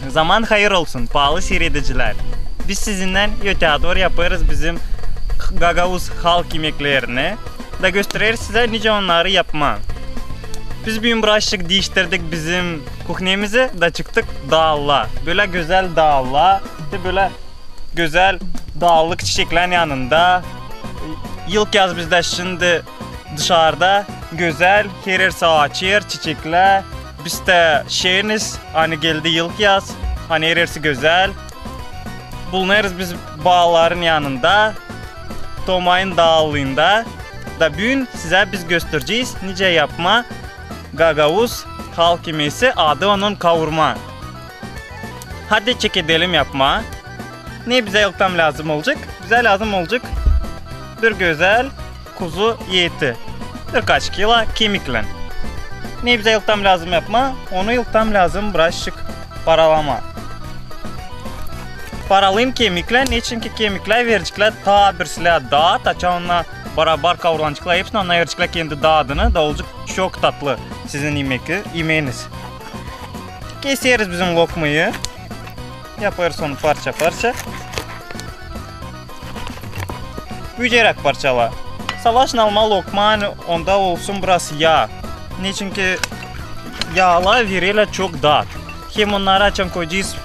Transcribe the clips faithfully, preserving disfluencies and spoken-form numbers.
Zaman hayır olsun, paalı siiredicilär. Biz sizinnän ötää dooru yapêrız bizim gagauz halk imeklerini da göstereriz sizä, nicä onnarı yapmaa. Biz büün birazçık diiştirdik bizim kuhnemizı da çıktık daala. Bölä gözäl daala, te bölä gözäl daallık çiçeklän yanında. Yılkyaz bizdä şindi dışarda, gözäl, herersi açêr, çiçeklär. Biz dä şeniz, ani geldi yılkyaz, ani herersi gözäl. Bulunêrız biz baaların yanında, Tomayın daalında. Da büün sizä biz gösterecez, nicä yapmaa gagauz halk imesi, adı onun kaurma. Hadi çekedelim yapmaa. Ne bizä ilktan lääzım olacek? Bizä lääzım olacek bir gözäl kuzu eti. Birkaç kilo kemiklän. Ne bizä ilktan lääzım yapmaa? Onu ilktan lääzım birazçık paralamaa. Paralêêrım kemiklän, neçinki kemiklär vereceklär taa bir sölä dad, açan onnar barabar kaurulaceklar hepsinä, onnar vereceklär kendi dadını, da olacek çok tatlı sizin imek, imeniz. Keseriz bizim lokmayı. Yapêrız onu parça-parça. Büceräk parçala. Savaşın almaa lokma, ani onda olsun biraz yaa. Neçinki yaalar vererlär çok dad. Hem onnarı açan koyacez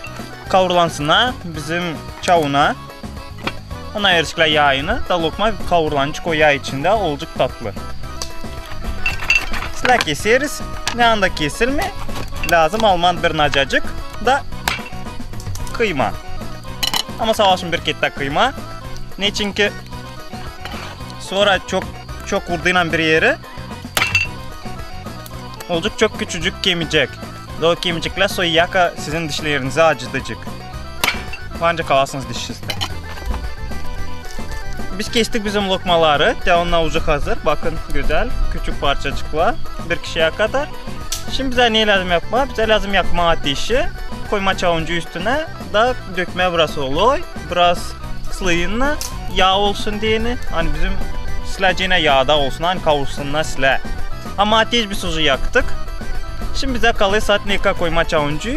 kaurulansınnar bizim çauna. Onnar vereceklär yaayını, da lokma kaurulacek o yaa içindä, olacek tatlı. Sölä keseriz. Ne anda kesilmää, lääzım almaa bir nacacık da kıymaa. Ama savaşın bir kerä kıymaa. Neçinki sora çok, çok vurduynnan bir eri olacek çok küçücük kemicek. Da o kemiceklär soyacek sizin dişlerinizi, acıdacek. Varınca kalasınız diş üstü. Biz kestik bizim lokmaları. Te onnar ucu hazır. Bakın, gözäl, küçük parçacıklar. Bir kişiyä kadar. Şindi bizä ne lääzım yapmaa? Bizä lääzım yakmaa ateşi, koymaa çauncu üstünä, da dökmää biraz oloy, biraz slıyınna, yaa olsun deyni. Ani bizim släcenä yaada olsun, ani kaurulsunnar slä. Ama ateş biz ucu yaktık. Şindi bizä kalêr sade koymaa çauncu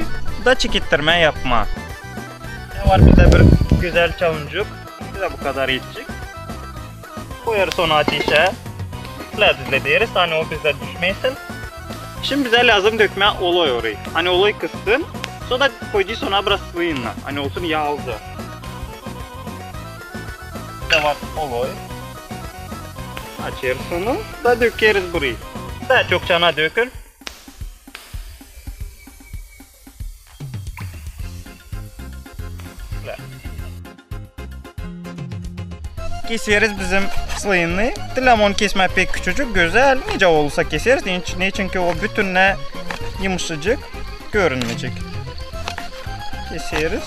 da çekettirmää yapmaa. Ne var bizdä bir gözäl çauncuk. Bizä bu kadar etecek. Koyêrız onu ateşä. Slä düzlederiz, ani o bizdä düşmesin. Şindi bizä lääzım dökmää oloy orayı. Ani oloy kızsın. Sora da koyacez ona biraz slıyınna. Ani olsun yaalcı. Bizä var oloy. Açêrız onu da dökeriz burayı. Taa çokça dökün. Keseriz bizim slıyını. Dilemon kesmää pek küçücük, gözäl, nicä olursa keseriz. Neçinki o bütünnä yımışacık, görünmeyecek. Keseriz.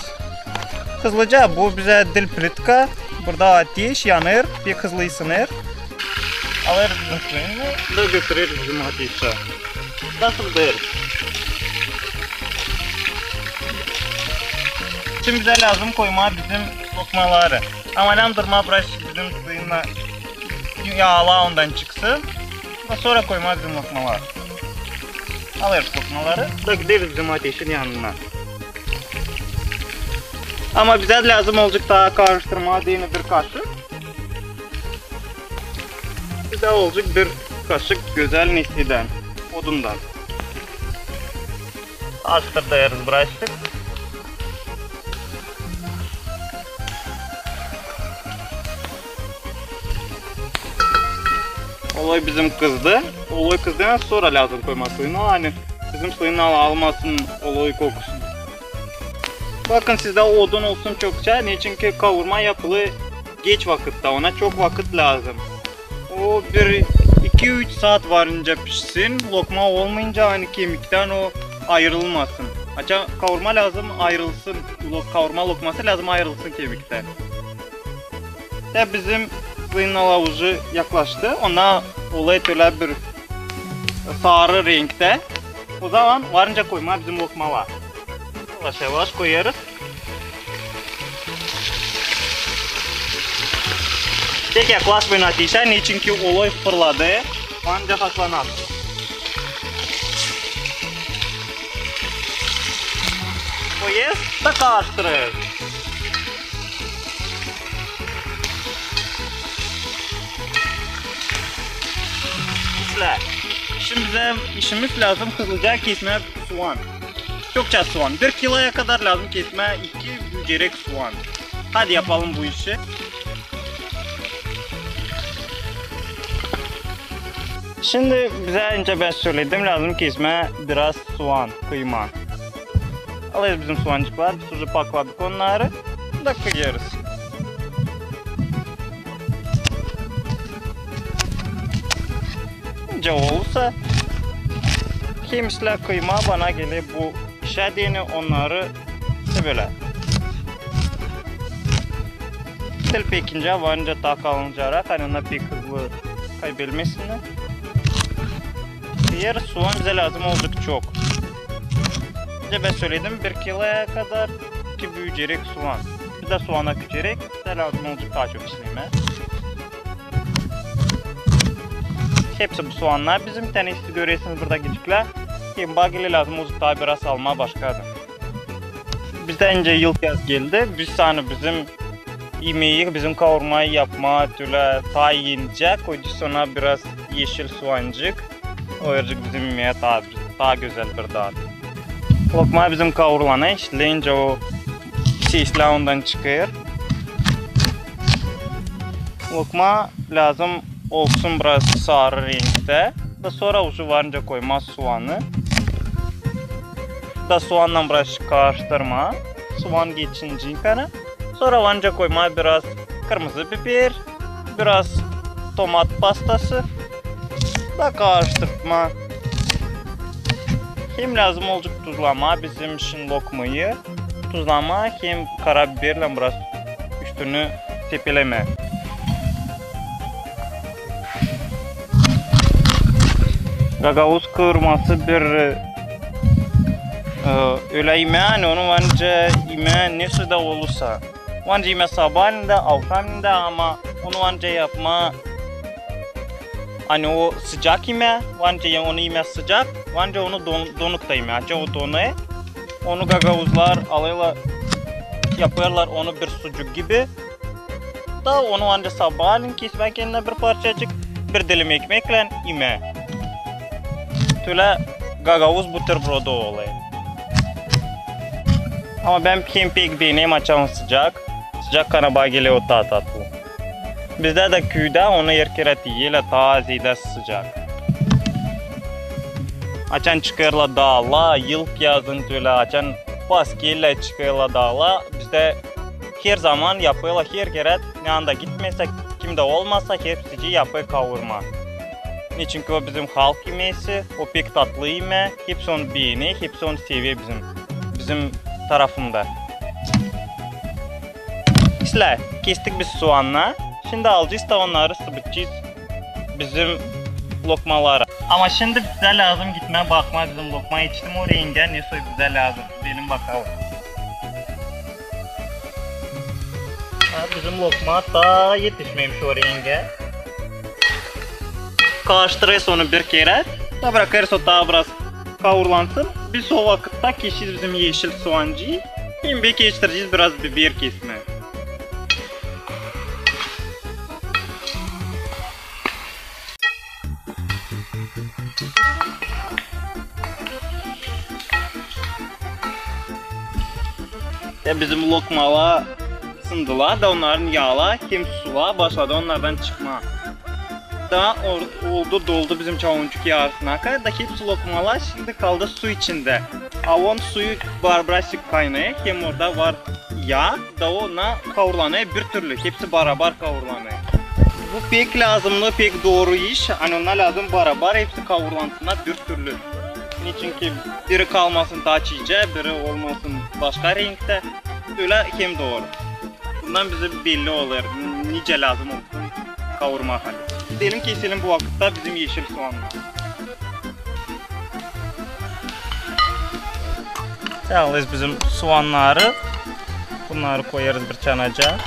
Hızlıca, bu bizä diil plitka. Burada ateş yanêr, pek hızlı ısınêr. Alêrız bizim slıyını da götüreriz bizim ateşä. Nasıl der? Şindi bizä lääzım koymaa bizim lokmaları. Ama lääzım durmaa biraz bizim slıyınna yaalar ondan çıksın. Da sora koymaa bizim lokmaları. Alêrız lokmaları da gideriz bizim ateşin yanına. Ama bizä lääzım olacek taa karıştırmaa deyni bir kaşık. Bizä olacek bir kaşık gözäl nesidän, odundan. Açtırêrız birazcık. Oloy bizim kızdı. Oloy kızdıdan sora lääzım koymaa slıyını, ani bizim slıyını almasın oloy kokusunu. Bakın, sizdä odun olsun çokça, neçinki kaurma yapılêr geç vakıtta, ona çok vakıt lääzım. O bir iki-üç saat varınca pişsin, lokma olmayınca, ani kemiktän o ayırılmasın. Açan kaurma lääzım ayırılsın, lo-, kaurma lokması lääzım ayırılsın kemiktän. Ya bizim slıyınnalar ucu yaklaştı, ona olêr ölä bir saarı renktä. O zaman varınca koymaa bizim lokmalar. Yavaş-yavaş koyêrız. Pek yaklaşmayın ateşä, neçinki oloy fırladı. Varınca haşlanêr. Koyêrız da karıştırêrız. İslää. Şindi bizä, işimiz lääzım hızlıca kesmää suan. Çokça suan. Bir kiloya kadar lääzım kesmää iki bücerik suan. Hadi yapalım bu işi. Şindi bizä, öncä bän söledim, lääzım kesmää biraz suan, kıyma. Alêrız bizim suancıklar, biz уже pakladık onnarı. Da kıyêrız. Nicä olursa, hem islää kıyma bana geler bu işä deyni onnarı bölä. Diil pek incä, var nicä taa kalıncarak, ani onnar pek hızlı kaybelmesinnär. Diil, suan bizä lääzım olacek çok. Öncä bän söledim, bir kiloya kadar iki bücerik suan. Bizdä suan küçerek, bizä lääzım olacek taa çok işlemää. Hepsi bu suannar bizim, bir tanesi görersiniz burada küçüklää. Hem bana geler lääzım olacek taa biraz almaa başka da. Bizdä öncä yıl yaz geldi. Biz, ani bizim imeyi, bizim kavurmayı yapmaa tölä taa ii nicä, koydu sona biraz eşil suancık. O verecek bizim imeä taa, taa gözäl bir tat. Lokma bizim kavurulana, işleyince o seslär ondan çıkêr. Lokma lääzım olsun biraz sarı renktä. Da sora уже var nicä koymaa suanı. Da suannan biraz karıştırmaa. Suan geçincä kadar. Sora var nicä koymaa biraz kırmızı biber, biraz tomat pastası da karıştırmaa. Hem lääzım olacek tuzlamaa bizim şindi lokmayı. Tuzlamaa hem karabiberlän biraz üstünü tepelemää. Gagauz kıvırması bir, e, ölä imää, ani onu var nicä imää nesoy da olursa. Var nicä imää sabaalän dä, avşamnän dä, ama onu var nicä yapmaa, ani o sıcak imää, var nicä onu imää sıcak, var nicä onu don-, donuk ta imää, açan o donêr. Onu gagauzlar alêrlar, yapêrlar onu bir sucuk gibi. Da onu var nicä sabaalän kesmää kendinä bir parçacık, bir dilim ekmeklän imää. Tölä gagauz buterbrodu olêr. Ama bän hem pek beenerim açan sıcak. Sıcak kanabaa geler o taa tatlı. Bizdä dä küüdä onu er kerä iyerlär taa zeedä sıcak. Açan çıkêrlar daala, yıl yazın tölä, açan pas geler çıkêrlar daala. Bizdä her zaman yapêrlar, her kerä, ne anda gitmesä, kim dä olmasa, hepsicii yapêr kavurma. Neçin ki o bizim halk imeesi, o pek tatlı imää, hepsi onu beener, hepsi onu sever bizim, bizim tarafında. İslää, kestik biz suannar, şindi alacez da onnarı sıbacez bizim lokmalara. Ama şindi bizä lääzım gitmää bakmaa bizim lokma etişti mi o rengä, nesoy bizä lääzım. Gidelim bakalım. Ha, bizim lokma taa etişmemiş o rengä. Karıştırêrız onu bir kerä. Da brakêrız o taa biraz kavurlansın. Biz o vakıtta kesecez bizim eşil suancıı. Hem bän kestircez biraz biber kesmää. Ya bizim lokmalar sındılar da onnarın yaalar hem sular başladı onnardan çıkmaa. Da or-, oldu, doldu bizim çauncuk yarısına kadar da hepsi lokmalar şindi kaldı su içindä. A on suyu bar-, birazcık kaynêêr, hem orada var yaa, da ona kavurlanêr bir türlü, hepsi barabar kavurlanêr. Bu pek lääzımlı, pek dooru iş, ani ona lääzım barabar hepsi kavurlansınnar bir türlü. Neçin ki biri kalmasın taa çiicä, biri olmasın başka renktä. Ölä hem dooru. Bundan bizä belli olêr, nicä lääzım olsun kavurma hali. Gidelim keselim bu vakıtta bizim eşil suannarı. Alêrız bizim suannarı. Bunnarı koyêrız bir çanacaa.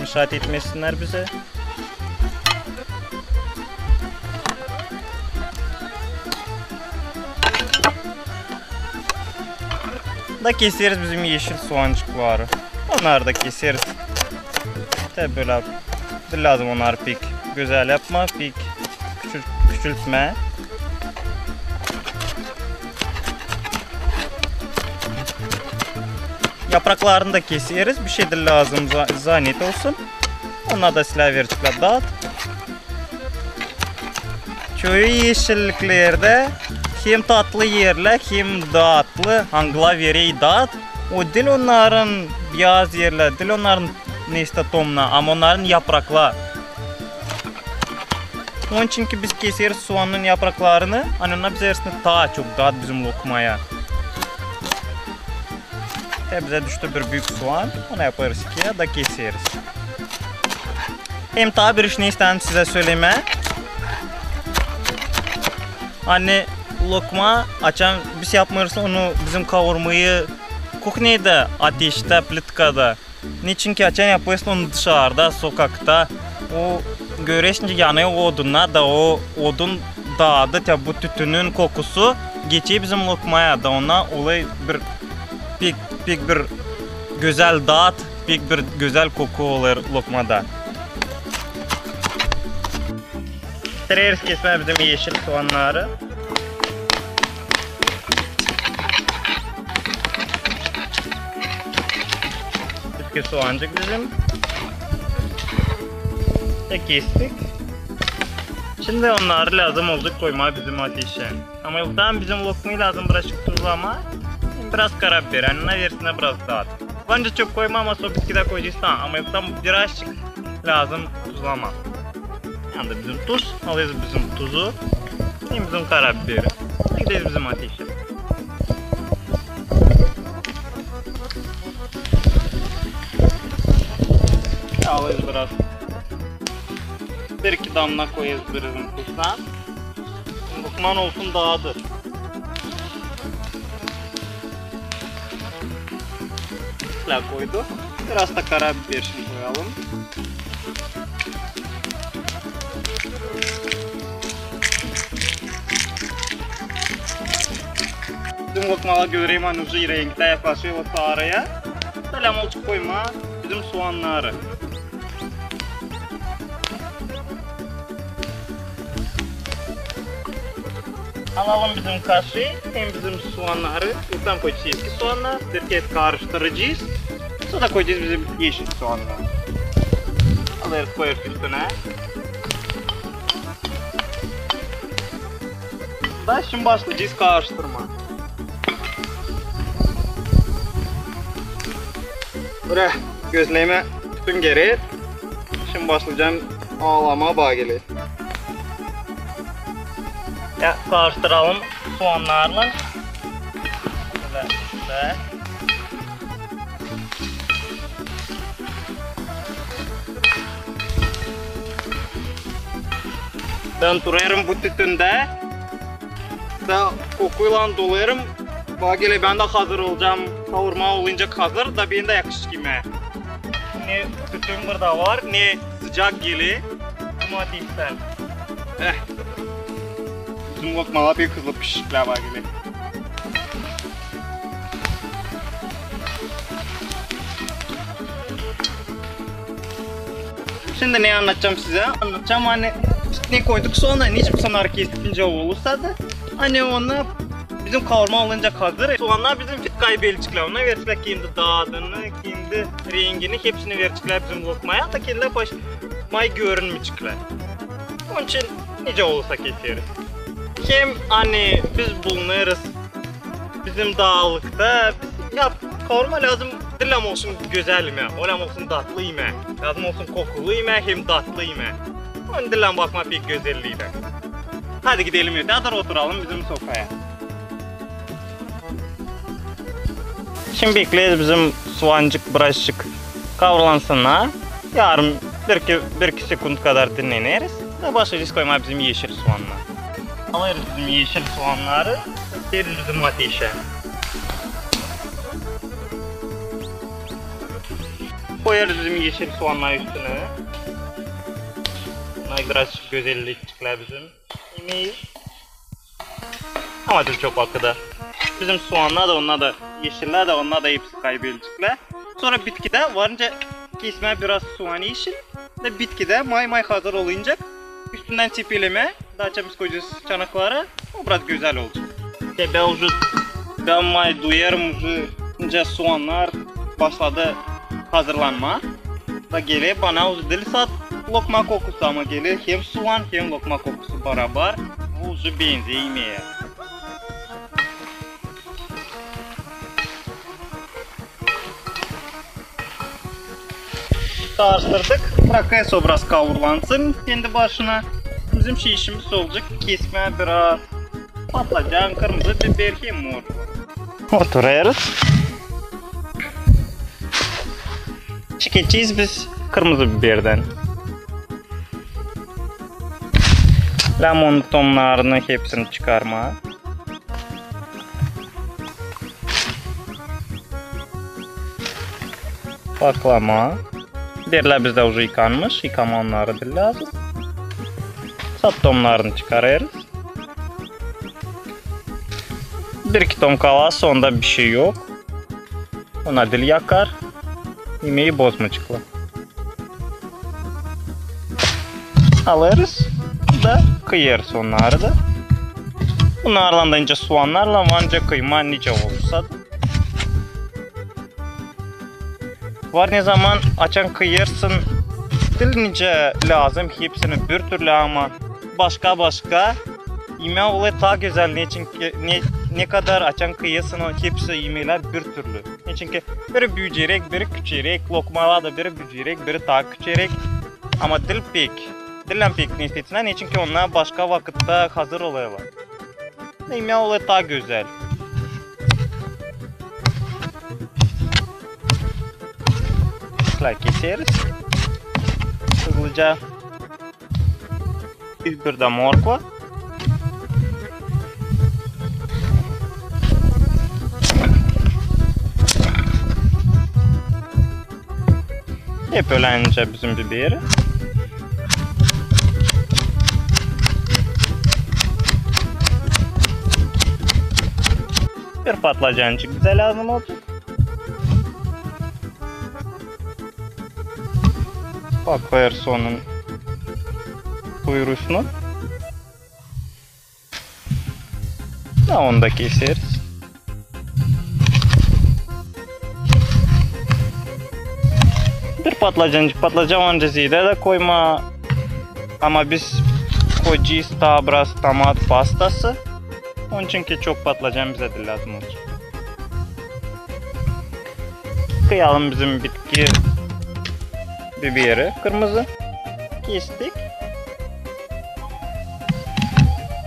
Mişat etmesinnär bizä. Da keseriz bizim yeşil soğancıkları. Onnarı da keseriz. Tabi bölä diil lääzım onnarı pek gözäl yapmaa, pek küçül-, küçültmää. Yapraklarını da keseriz. Bir şey diil lääzım za-, zanet olsun. Onnar da sizlär vereceklär daat. Çoyu yeşilliklerdä hem tatlı erlär, hem daatlı, angılar verer daat. O diil onnarın biyaz erlär, diil onnarın neysä tomna, ama onnarın yaprakları. Onun için ki biz keseriz soğannın yapraklarını, ani onnar bizä versin taa çok daat bizim lokmaya. Hem bizä düştü bir büük soğan, onu yaparız ikiä da keseriz. Hem taa bir iş ne isteerim sizä sölemää. Ani lokma, açan biz yapmêêrız onu, bizim kavurmayı kuhnyada, ateştä, plitkada. Neçin ki açan yapêrsın onu dışarda, sokakta, o, görersiniz, yanêr odunnar da, o odun daadı, ya bu tütünün kokusu geçer bizim lokmaya da, ona olêr bir pek, pek bir gözäl daat, pek bir gözäl koku olêr lokmada. Bitireriz kesmää bizim yeşil soğannarı. Üstki soğancık bizim. Da kestik. Şindi onnarı lääzım olacek koymaa bizim ateşä. Ama ilktan bizim lokmayı lääzım birazçık tuzlamaa. Biraz karabiber, ani ona versin biraz daat. Bence çok koymaa, ama sora bitkidä koyacez taa. Ama ilktan birazçık lääzım tuzlamaa. Yanında bizim tuz, alêrız bizim tuzu hem bizim karabiberi. Gideriz bizim ateşä. Alêrız biraz. Bir-iki damna koyêrız bizim tuzdan. Lokmanın olsun daadı. Lä koydu. Biraz da karabiber şindi koyalım. Bizim lokmalar göreyim, ani uje renktä yaklaşêr o saarıya. Sora lääzım olacek koymaa bizim soğannarı. Alalım bizim kaşıı hem bizim soğannarı. İlktan koyacez eski soğannar, bir kerä karıştıracez. Sora da koyacez bizim yeşil soğannarı. Alêrız, koyêrız üstünä. Da şindi başlayacez karıştırmaa. Bura gözlemä tütün geler. Şindi başlayacam aalamaa, bak hele. Ya, karıştıralım soğannarlan. Şöylä, şöylä. Bän durêrım bu tütündä. Da kokuylan dolêrım. Bak hele, bän dä hazır olacam. Kavurma olacek hazır, da bän dä yakışacek imää. Ne tütün burada var, ne sıcak geler. Ama diil sän. Eh. Bizim lokmalar pek hızlı pişecek, bak hele. Şindi ne annadacam sizä? Annadacam, ani ne koyduk soğanı, nicä soğannar kestik, nicä olursa da. Ani onu bizim kavurma olacek hazır. Soğannar bizim fitkayı böleceklär. Onnar vereceklär kendi dadını, kendi rengini, hepsini vereceklär bizim lokmaya. Da kendileri başka görünmeyeceklär. Onun için nicä olursa keseriz. Hem ani biz bulunêrız bizim daallıkta, biz, ya, kavurma lääzım diil lääzım olsun gözäl imää, o lääzım olsun datlı imää, lääzım olsun kokulu imää hem datlı imää. Onu diil lääzım bakmaa pek gözelliinä. Hadi gidelim öteyä dooru, oturalım bizim sofraya. Şindi bekleeriz bizim soğancık birazcık kavrulansın. Yarım, bir-iki, bir-iki sekund kadar dinneneriz. Da başlayacez koymaa bizim yeşil soğannarı. Alêrız bizim yeşil soğannarı, veririz bizim ateşä. Koyêrız bizim yeşil soğannarı üstünä. Onnar birazcık gözelleştireklär bizim imeyi. Ama diil çok o kadar. Bizim soğannar da, onnar da eşillär da, onnar da hepsi kaybedeceklär. Sora bitkidä varınca kesmää biraz suan eşil. Da bitkidä may-may hazır oluncak, üstündän çepelemää, da çabucak koyacez çanaklara, o biraz gözäl olacek. Ya bän uje, bän may duyêrım, uje nicä suannar başladı hazırlanmaa. Da geler bana uje diil sade lokma kokusu, ama geler hem suan, hem lokma kokusu barabar. Bu uje benzey imeyä. Karıştırdık. Brakêrız o biraz kavurlansın kendi başına. Bizim şindi işimiz olacek kesmää biraz patlacan, kırmızı biber hem morkva. Oturêrız. Çekecez biz kırmızı biberdän. Limon tomnarını hepsini çıkarmaa. Paklamaa. Biberlär bizdä uje yıkanmış, yıkamaa onnarı diil lääzım. Sade tomnarını çıkarêrız. Bir-iki tom kalsa, onda bişey yok. Ona diil yakar. İmeyi bozmaceklar. Alêrız da kıyêrız onnarı da. Bunnarlan da nicä suannarlan, var nicä kıymaa, nicä olursa da. Var ne zaman açan kıyêrsın, diil nicä lääzım hepsini bir türlü, ama başka-başka imää olêr taa gözäl, neçinki ne, ne kadar açan kıyêrsın, o hepsi imeklär bir türlü. Neçinki biri büüyüyeräk, biri küçeräk, lokmalar da biri büüyüyeräk, biri taa küçeräk. Ama diil pek, diil pek ne istesinä, neçinki onnar başka vakıtta hazır olêrlar. İmää olêr taa gözäl. Şulay keseriz. Hızlıca. Bir, bir dä morkva. Hep ölä nicä bizim biberi. Bir patlacançık bizä lääzım olacek. Bak, Ersonun kuyruusunu. Da onu da keseriz. Bir patlacançık, patlacan var nicä zeedä dä koymaa. Ama biz koyacez taa biraz tomat pastası. Onun için ki çok patlacan bizä diil lääzım olacek. Kıyalım bizim bitki biberi kırmızı. Kestik.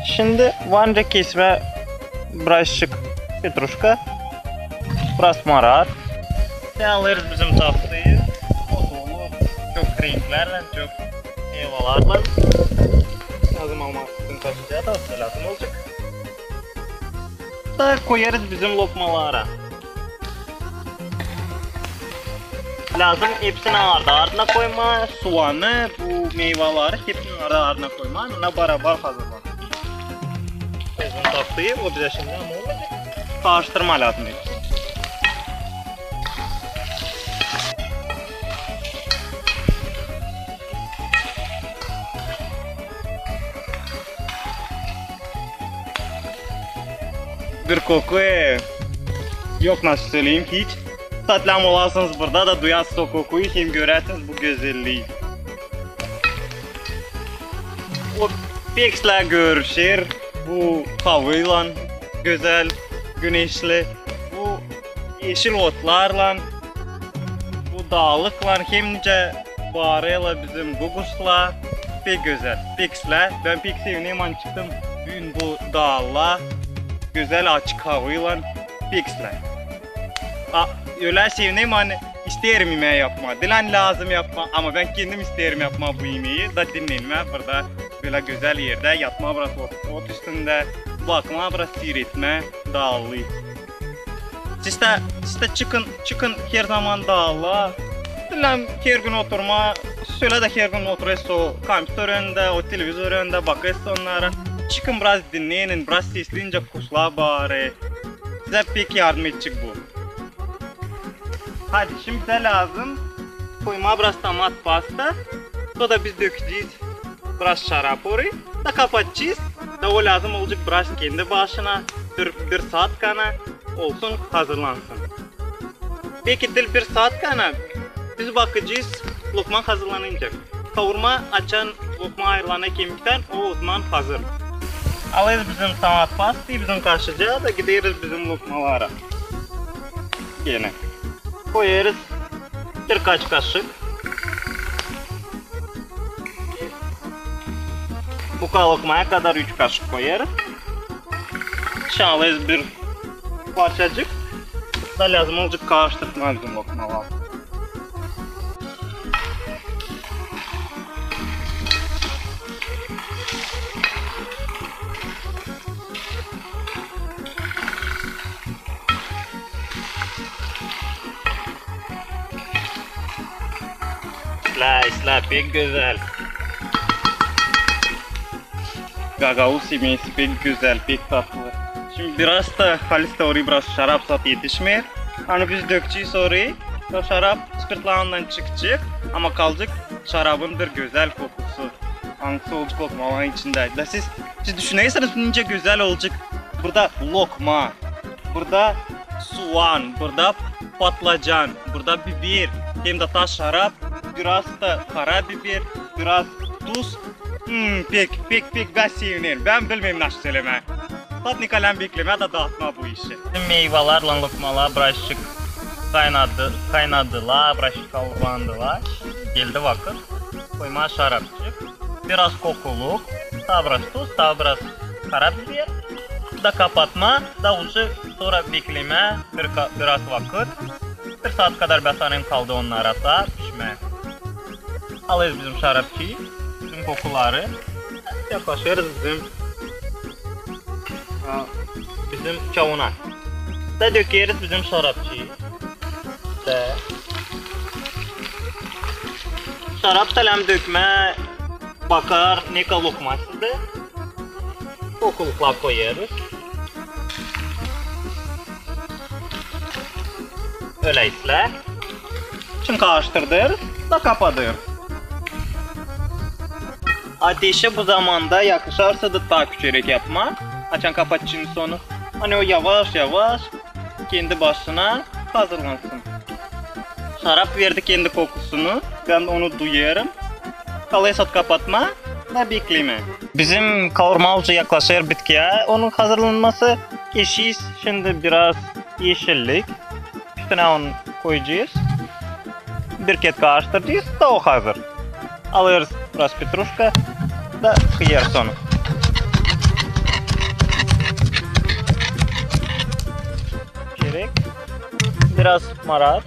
Şindi var nicä kesmää birazçık petruşka, biraz marat. Ve alêrız bizim tatlıyı. O dolu çok renklärlän, çok meyvalarlan. Lääzım almaa, bizim kaçıncı da lääzım olacek. Da koyêrız bizim lokmalara. Lääzım hepsini ardı-ardına koymaa, suanı, bu meyvaları hepsini ardı-ardına koymaa, ona barabar hazırlanêr. Bizim tatlıyı, o bizä şindi ama olmadı. Karıştırmaa lääzım hepsini. Bir koku, e, yok nasıl söleyim hiç. Saatlam olasınız burada da duyasınız o kokuyu, hem göräsiniz bu gözellii. O pek islää görüşer bu havaylan, gözäl, güneşli. Bu eşil otlarlan, bu daallıklan, hem nicä baarêrlar bizim guguslar. Pek gözäl, pek islää. Bän pek sevinerim, ani çıktım büün bu daala, gözäl açık havaylan, pek islää. A, ölä sevinerim, ani isteerim imää yapmaa. Diil ani lääzım yapmaa, ama bän kendim isteerim yapmaa bu imeyi. Da dinnenmää burada, bölä gözäl erdä yatmaa, biraz ot, ot üstündä bakmaa, biraz siiretmää daalıyı. Siz dä, siz dä çıkın, çıkın her zaman daala. Diil ani her gün oturmaa, şölä dä her gün oturêrsın o kompyuter önündä, o televizor önündä, bakêrsın onnara. Çıkın, biraz dinneniz, biraz sesli nicä kuşlar baarêr. Bizä pek yardım edecek bu. Hadi, şindi bizä lääzım koymaa biraz tomat pasta. Sora biz dökecez biraz şarap orayı. Da kapatacez. Da o lääzım olacek biraz kendi başına. Bir, bir saatkana olsun, hazırlansın. Peki, diil bir saatkana, biz bakacez, lokma hazırlanınca. Kavurma, açan lokma ayırılana kemiktän, o, o zaman hazır. Alêrız bizim tomat pastayı, bizim kaşıcaa da gideriz bizim lokmalara. Genä koyêrız birkaç kaşık. Bu lokmaya kadar üç kaşık koyêrız. Şindi alêrız bir parçacık. Da lääzım olacek karıştırmaa bizim lokmaları. İslää, islää, pek gözäl. Gagauz yemesi pek gözäl, pek tatlı. Şindi biraz da halis dä orayı biraz şarap zat etişmeer. Ani biz dökecez orayı, o şarap spirtlarından çıkacek, ama kalacek şarabın bir gözäl kokusu. Angısı olacek lokmaların içindä. Da siz, siz düşünersiniz, nicä gözäl olacek. Burada lokma, burada suan, burada patlacan, burada biber, hem dä taa şarap, biraz da karabiber, biraz tuz. Hmm, pek, pek, pek bän sevinerim. Bän bilmeerim nasıl sölemää. Tatnikälän beklemää da daatmaa bu işi. Bizim meyvalarlan lokmalar birazçık kaynadı, kaynadılar, birazçık kavurlandılar. Geldi vakıt koymaa şarapçık. Biraz kokuluk, taa biraz tuz, taa biraz karabiber. Da kapatmaa, da uje sora beklemää bir ka-, biraz vakıt. Bir saat kadar, bän sanêrım, kaldı onnar taa pişmää. Alêrız bizim şarapçıyı, bütün kokuları. Yaklaşêrız bizim, a, bizim çavuna. Da dökeriz bizim şarapçıyı. Da şarap sälem dökmää, bakar, ne kadar lokma sizdä. Kokuluklar koyêrız. Öyleyse. Şindi karıştırêrız da kapadêrız. Ateşi bu zamanda yakışarsa da taa küçerek yapmaa. Açan kapatacan onu. Ani o yavaş-yavaş kendi başına hazırlansın. Şarap verdi kendi kokusunu. Bän onu duyêrım. Kalêr sade kapatmaa da beklemää. Bizim kavurma uje yaklaşêr bitkiyä, onun hazırlanması. Keşeriz şindi biraz eşillik. Üstünä onu koyacez. Bir kerä karıştıracez, da o hazır. Alêrız biraz petruşka da sıkêrız onu. Kerek biraz marat.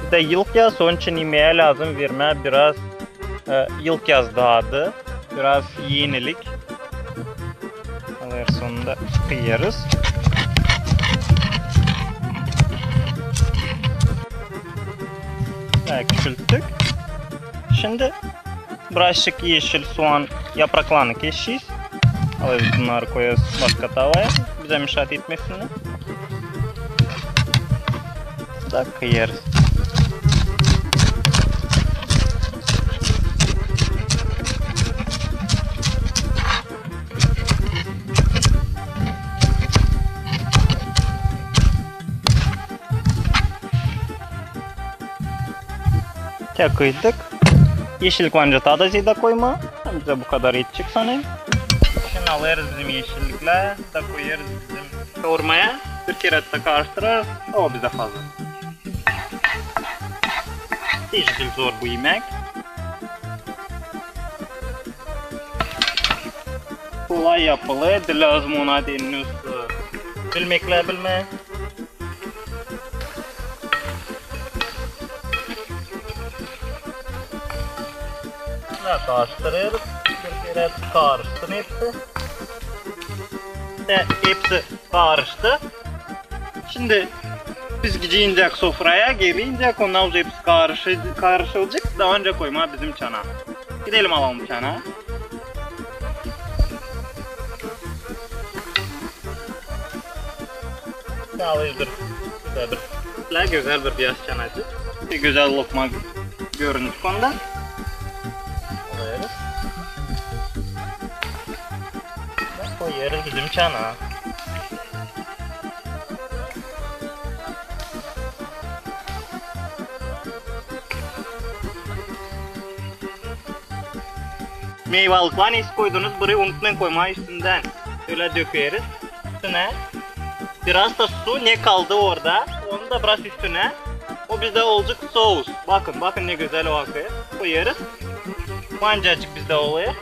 Bir dä yılkyaz, onun için imeyä lääzım vermää biraz, e, yılkyaz dadı, biraz enilik. Alêrız onu da sıkêrız. Bä, küçülttük. Şindi birazçık eşil suan yapraklarını keşeriz. Alêrız bunnarı, koyêrız başka tavaya, bizä mişat etmesin. Da kıyêrız. Tä kıydık. Eşillik var nicä taa da zerä koymaa. Bizä bu kadar etecek sanêrım. Şindi alêrız bizim eşilliklär da koyêrız bizim kavurmaya. Bir kerä taa karıştırêrız. O bizä hazır. Hiç diil zor bu imäk. Kolay yapılêr, diil lääzım ona deyni bilmeklär bilmää. Karıştırêrız. Bir kerä karışsın hepsi. Hepsi karıştı. Şindi biz gidecek sofraya, gelecek, ondan uje hepsi karışılacek, da ondan koymaa bizim çanaa. Gidelim, alalım çanaa. Alêrız bir, bir, bir gözäl bir beyaz çanacık. Bir gözäl lokma görünür onda. Alêrız. Koyêrız bizim çanaa. Meyvalıkları neysä koydunuz, burayı unutmayın koymaa üstündän. Bölä dökeriz üstünä. Biraz da su, ne kaldı orada, onu da biraz üstünä. O bizdä olacek soos. Bakın, bakın ne gözäl o akêr. Koyêrız. Mancacık bizdä olêr.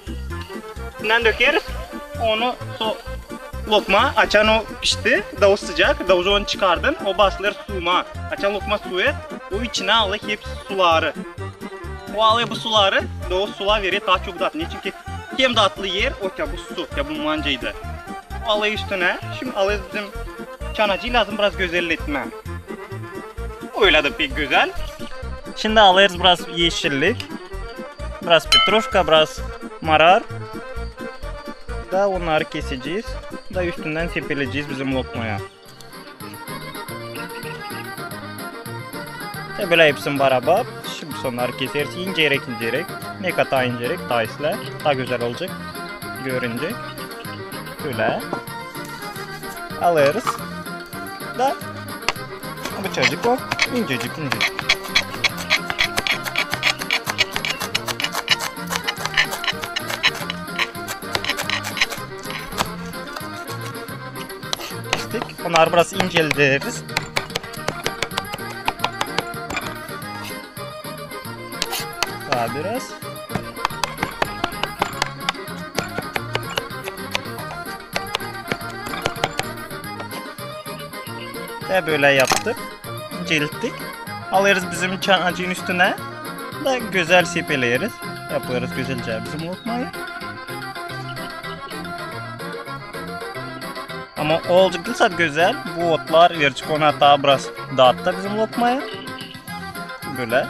Üstündän dökeriz. Onu so-, lokma, açan o pişti, da o sıcak, da o zaman çıkardın, o basılêr sumaa. Açan lokma suêr, o içinä alêr hepsi suları. O alêr bu suları, da o sular verer taa çok tat. Neçin ki hem tatlı yer, o ya bu su, ya bu mancaydı. O alêr üstünä. Şindi alêrız bizim çanacıı, lääzım biraz gözelletmää. Ölä dä pek gözäl. Şindi alêrız biraz eşillik. Biraz petruşka, biraz marar. Da onnarı kesecez. Da üstündän sepelecez bizim lokmaya. Te bölä hepsini barabar. Şindi biz onnarı keseriz inceerek, inceerek. Ne kadar inceerek, taa islää. Taa gözäl olacek. Görüncä. Bölä. Alêrız. Da bıçacıklan incecik, incecik. Kestik. Onnarı biraz incelderiz. Taa biraz. Te bölä yaptık. İncelttik. Alêrız bizim çanacıın üstünä. Da gözäl sepeleriz. Yapêrız gözälcä bizim lokmayı. Ama olacek diil sade gözäl. Bu otlar verecek ona taa biraz tat da bizim lokmaya. Bölä.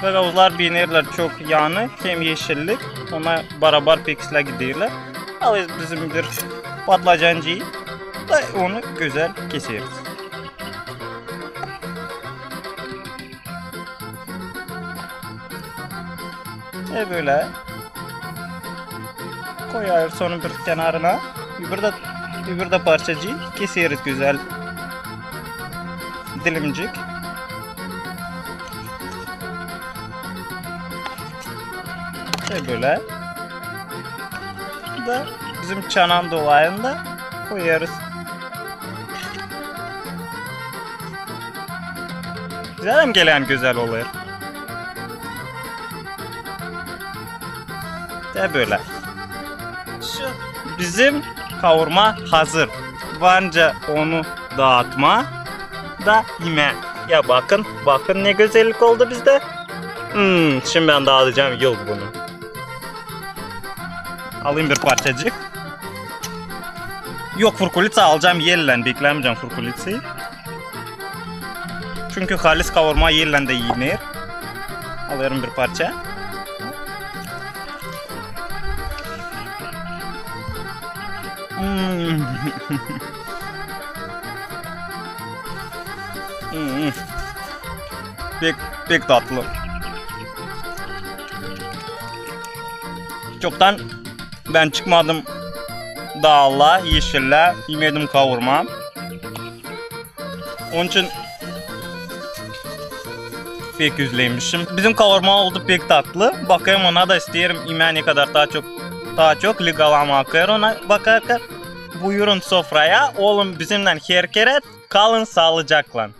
Gagauzlar beenerlär çok yanı, hem eşillik, ona barabar pek islää giderlär. Alêrız bizim bir patlacancıı da onu gözäl keseriz. E, bölä. Koyêrız onu bir kenarına. Öbür dä, öbür dä parçacıı keseriz gözäl dilimcik. E, bölä. Da bizim çananın dolayında koyêrız. Bizä dä gelän gözäl olêr. Da bölä. Şu bizim kavurma hazır. Varınca onu daatmaa da imää. Ya bakın, bakın ne gözellik oldu bizdä. Hmm, şindi bän daadacam yok bunu. Alayım bir parçacık. Yok, furkulitsa alacam ellän, beklämeyecäm furkulitsayı. Çünkü halis kavurma ellän dä iiner. Alêrım bir parça. Hmm. Hmm. Pek, pek tatlı. Çoktan bän çıkmadım daala, eşillää, imedim kavurma. Onun için pek üzlemişim. Bizim kavurma oldu pek tatlı. Bakêrım ona da, isteerim imää ne kadar taa çok, taa çok, ligalamaa akêr ona bakarkan. Buyurun sofraya, olun bizimnän her kerä, kalın saalıcaklan.